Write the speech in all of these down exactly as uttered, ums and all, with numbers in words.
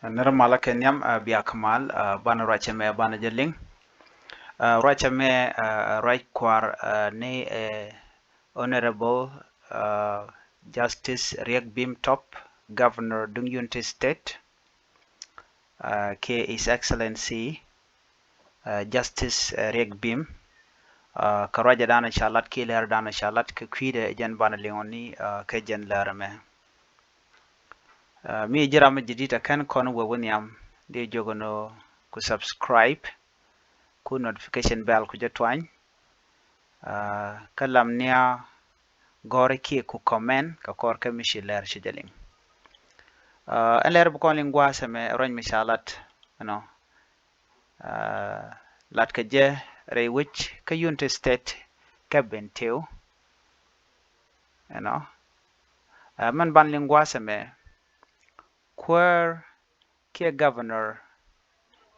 Nɛrɛ malä kɛ nhiam, ɛ, bia kɛ mal, ɛ, banɛ ruacɛ mɛ banɛ jɛ liŋ. Ɛ, ruacɛ mɛ, ɛ, ruac kuar, ɛ, ni, ɛ, Honorable, ɛ, Justice Riek Bim Top, Governor duŋ Unity State, ɛ, kiɛ His Excellency, ɛ, Justice, ɛ, Riek Bim, ɛ, kɛ ruacɛ danɔ ca lat kiɛ lɛr danɔ ca lat kɛ kui̱dɛ jɛn banɛ liŋɔ ni, ɛ, kɛ jɛn lɛr mɛ. Ɛ, mi ji̱ ram mi jadid ɛ kɛn kɔn wee wä nhiam di jogä nɔ ku subscribe ku notification bell ku jɛ tuany. Ɛ, kä lam nia gɔri kiɛ ku comment kɛ kɔr kɛ mi ci lɛr ci jɛ liŋ. Ɛ, ɛn lɛr bi kɔn liŋ gua̱a̱sɛ mɛ ruany mi ca lat, you know, ɛ, lat kɛ jɛ rɛy wec kä Unity State kɛ Bentiu, you know. Ɛ, mɛn ban liŋ gua̱a̱sɛ mɛ kuäär kiɛ Governor,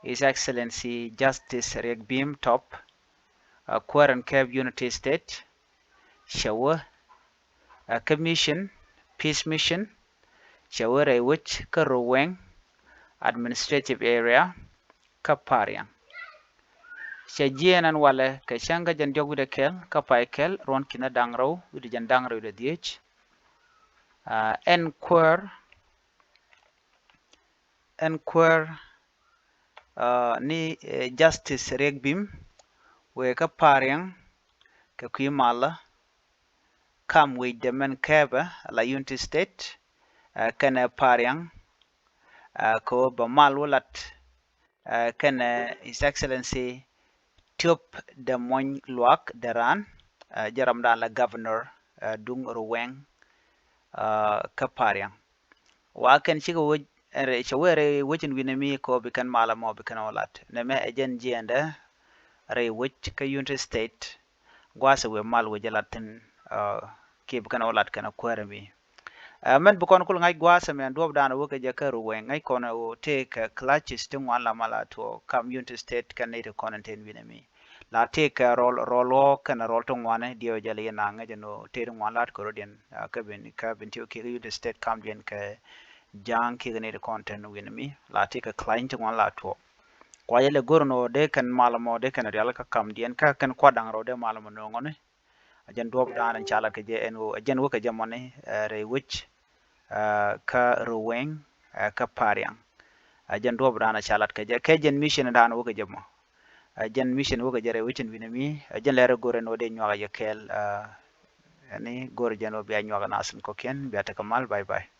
His Excellency Justice Riek Bim Top, ɛ, kuäär ɛn kɛp Unity State, cɛ wä, ɛ, kä mission, peace mission, cɛ wä rɛy wec kä Ruweng Administrative Area kä Pariang. Cɛ jiɛɛn ɛn walɛ kɛ cäŋ kä jɛn diɔk wi̱dɛ kɛl kä pay kɛl ruɔ̱n ki̱n da̱ŋ rɛw wi̱dɛ jɛn da̱ŋ rɛw wi̱dɛ dhiec. Ɛ, ɛn kuäär, ɛn kuäär, ɛ, ni, ɛ, Justice Riek Bim wëë kä Pariang kɛ kui̱ malä kam wecdɛ mɛn kɛpɛ la Unity State, ɛ, kɛnɛ Pariang, ɛ, kɛ ɣöö bɛ mal wä lat, ɛ, kɛnɛ His Excellency Tiop Dɛmony Luak Deran, ɛ, jɛ ramdan la Governor, ɛ, duŋ Ruweng, ɛ, kä Pariang. Wa kɛn cikɛ wec, ɛ, rɛy, cɛ wee rɛy wec in wi̱nɛ mi kɛ ɣöö bi kɛn mal ɛmɔ bi kɛn wä lat. Nɛmɛ ɛ jɛn jiɛɛndɛ rɛy wec kä Unity State. Gua̱a̱sɛ wëë mal wëë jɛ lat thi̱n, ɛ, kiɛ bi kɛn wä lat kɛn a kuäärä mi. Ɛ, mɛn bi kɔn kul ŋa̱c gua̱a̱sɛ mɛ duɔ̱ɔ̱p da̱a̱n wä kɛ jɛ kä Ruweng ŋäc kɔn ɛ wä tëëk kɛ clashes ti ŋuan la mal a tuɔɔk kam Unity State kɛn nɛy ti kɔn ɛn ten wi̱nɛ mi. La tëëk kɛ rɔl, rɔl wä kɛn rɔl ti ŋuan diɛw jɛ li na ŋäc ɛn wä tëëk ti ŋuan lat kɛ rɔdiɛn, ɛ, kä Bentiu kiɛ kä Unity State kamdiɛn kɛ Ja̱a̱ŋ kiɛ kɛ nɛy ti kɔn ten wi̱nɛ mi. La tëëk kɛ clash ti ŋuan la tuɔɔk. Kua jɛ lɛ go̱r ɛn wä dee kɛn mal ɛmɔ dee kɛn rial kä kamdiɛn kä kɛn kuat da̱ŋ rɛw dee mal ɛmɔ nööŋɔni. A jɛn duɔ̱ɔ̱p da̱a̱n in ca lat kɛ jɛ ɛn ɣöö a jɛn wä kɛ jɛ mɔni, ɛ, rɛy wec, ɛ, kä Ruweng, ɛ, kä Pariang. A jɛn duɔ̱ɔ̱p da̱a̱n a ca lat kɛ jɛ kɛ jɛn mission da̱a̱n wä kɛ jɛ mɔ. A jɛn mission wä kɛ jɛ rɛy wec in wi̱nɛ mi a jɛn lɛr go̱r ɛn wä dee nyuak a jɛ kɛɛl, ɛ, ɛn go̱r jɛn wä bia nyuak a nasin kɔkiɛn bia tekɛ mal. Bye bye.